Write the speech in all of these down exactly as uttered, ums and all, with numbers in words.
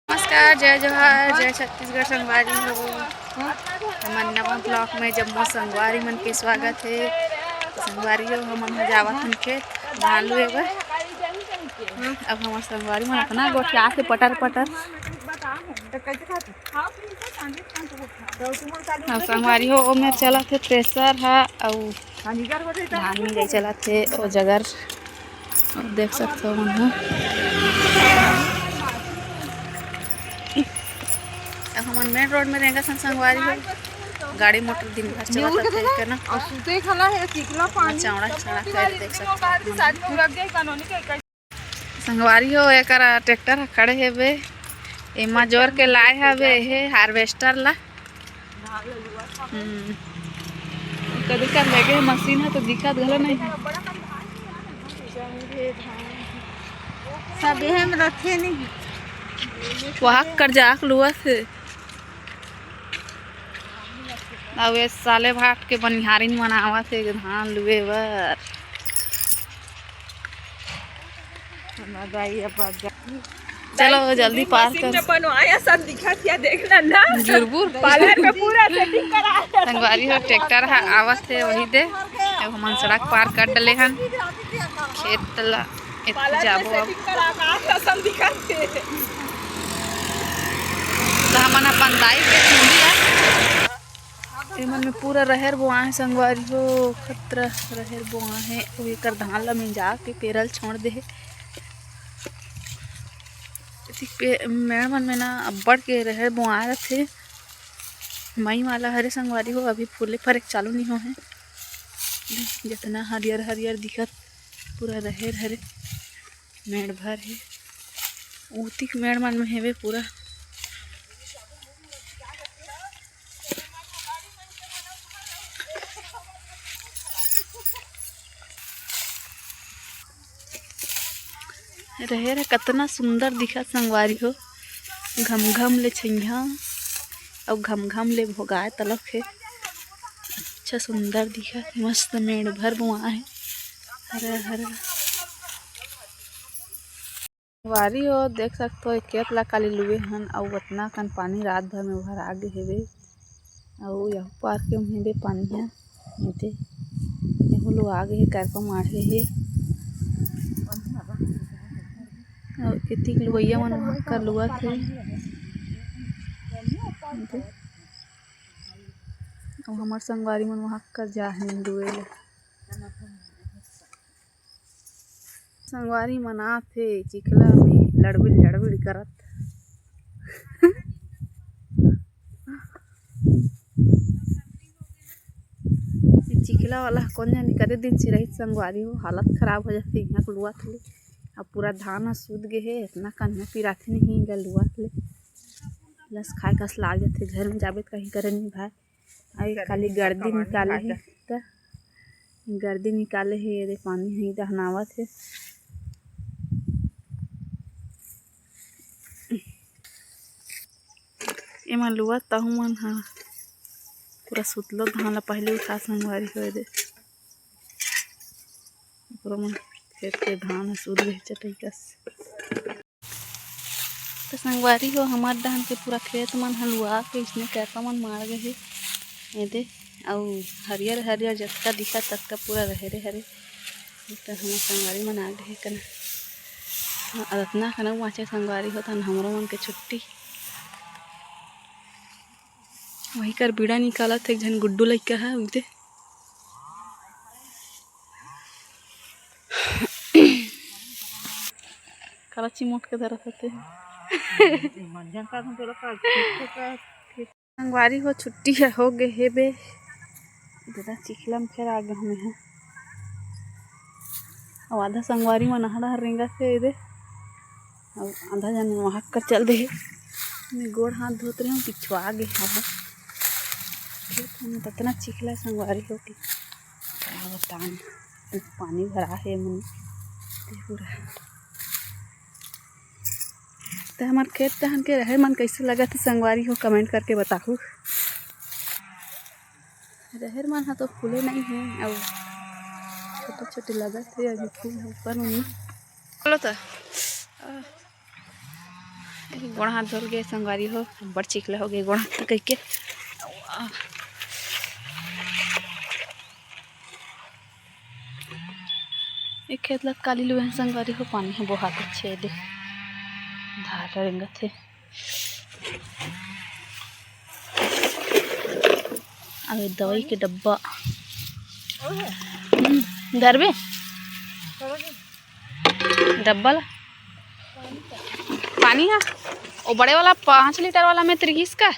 नमस्कार, जय जोहार, जय छत्तीसगढ़ संगवारी हो। हमन नवा ब्लॉग में जम्मो संगवारी मन के स्वागत हे। संगवारी हो, हमन ह जावत हन खेत धान लुए बर। अब हमर संगवारी मन अपना गोठिया के पटर पटर। अब संगवारी हो, ओमेर चलत हे थ्रेसर ह, अउ धान मिंजई चलत हे ओ जगर। देख सकथो मन ह। अब हमन मेन रोड में रेंगत हन संगवारी हो। गाड़ी मोटर दिन भर चलत रथे, है ना? और सुते खाना है, चिकला पानी, चावड़ा चावड़ा कर देख सकथो मन ह। संगवारी हो, एकर ट्रैक्टर ह खड़े हेबे, एमा जोर के लाए हवे हे हार्वेस्टर ला। हम्म। कदे कर लगे मशीन ह तो दिखत घलो नहीं हे। सब एहे में रथे नहीं। वहाक कर जाक लुआ से। अउ ये साले भाट के बनिहारिन मन आवत हे धान लुए बर। चलो जल्दी पार कर। बनवाया सब दिखत हे, देखना ना। जुरबुर। पार्लर में पूरा सेटिंग करा है। संगवारी हो, ट्रैक्टर ह आवत हे, वही दे। अब हमन सड़क पार कर डले हन। खेत ला एत पार्लर में जाबो अब। सेटिंग करा का कसम दिखत हे। तो हमन अपन दाई के चुंदी ला एमन में पूरा रहेर बोआ हे संगवारी हो, खतरा रहेर बोआ हे। अउ एकर धान ला मिंजा के पेरल छोड़ दे हे। एती पे-, मेड़ मन में ना अब्बड़ के रहेर बोआ रथे। मई वाला हरे संगवारी हो, अभी फूले फरे के चालू नहीं हो हे। जतना हरियर हरियर दिखत, पूरा रहेर हरे, मेड़ भर हे। ओतिक मेड़ मन में हेवे पूरा। रहेर ह कतना सुंदर दिखत संगवारी हो, घमघम ले छइहा अउ घमघम ले भोगाए तलक हे। अच्छा सुंदर दिखत हे, मस्त मेड़ भर बोआ हे, हरा हरा। संगवारी हो, देख सकथो, ए खेत ला काली लुए हन, अउ अतना कन पानी रात भर में भरा गे हेवे। अउ यहू पार के उहें दे पानी ह, एदे, यहू लुआ गे हे, करपा माढ़े हे। अउ एतिक लुवइया मन वहाँ कर लुवत हे। एदे, अउ हमर संगवारी मन वहाँ कर जा हे लुए ला। संगवारी मन आत हे चिखला में लड़बिड़ लड़बिड़ करत। चिखला वाला कोन जानी कते दिन से रहित संगवारी हो, हालत खराब हो जाथे इहाँ के लुआ ले। अब पूरा धान ह सूत गे हे, इतना कन्हा पिराथे नहीं इहाँ लुआ ले। लस खाए कस लाग जाथे, घर में जाबे त कहीं करे नहीं भाई। अउ काली गर्दी निकाले हे, त गर्दी निकाले हे, एदे पानी ह दहनावत हे। एमा लुआ तहु मन ह पूरा सुतलो धान ला पहले उठा संगवारी हो एदे। पूरा मन खेत के धान ह सूत गे चटई कस। तो संगवारी हो, हमर डहन के पूरा खेत मन ह लुआ के इसने करपा मन मार गे हे। एदे, अउ हरियर हरियर जतका दिखत ततका पूरा रहेरे हरे। तो हमर संगवारी मन आ गे हे कना। हाँ, अउ अतना कना बाँचे संगवारी हो, तहन हमरो मन के छुट्टी। वही कर बीड़ा निकालत हे एक झन गुड्डू लइका ह, उदे। काला चिमोट के धरत हते। संगवारी हो, छुट्टी ह हो गे हे बे। दादा चिखला में फेर आ गे हमें ह। अउ आधा संगवारी मन आहा डहर रेंगत हे एदे। अउ आधा जन वहाँ कर चल दे हे। मैं गोड़ हाथ धोत रहे हूँ, पिछुआ गे हवा। खेत में ततना चिखला संगवारी हो के। का बतान, पानी भरा हे मन पूरा। त हमर खेत डहन के रहेर मन कइसे लगत हे संगवारी हो, comment करके बताहू। रहेर मन ह तो फूले नहीं हे, अउ छोटे-छोटे लगत हे अभी फूल ह ऊपर मन में। बोलो त। गोड़ हाथ धोल गे संगवारी हो, बड़ चिखला हो गे गोड़ हाथ कहिके। एक खेत ला काली लुए संगवारी हो, पानी ह बोहात हे, छेद धार रेंगत हे। अबे दवाई के डब्बा। हम्म, धरबे डब्बा ला। पानी हा, वो बड़े वाला पाँच लीटर वाला में त्रिहिस का।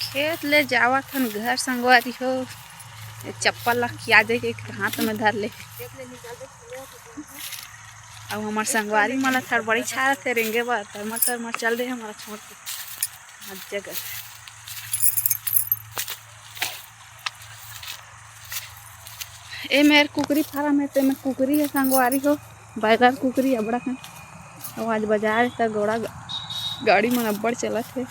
खेत ले जावत हन घर संगवारी हो। ये चप्पल ला किया दे के हाथ में धर ले। अउ हमर संगवारी मन ला थरबड़ी छारत हे रेंगे बर, तरमर तरमर चल दे हमला छोड़ के। हर जगह ए मेर कुकरी फार्म हे, ते में कुकरी हे संगवारी हो, बॉयलर कुकरी अबड़ा हे। अउ आज बाजार त गोड़ा ग-, गाड़ी मन अब्बड़ चलत हे।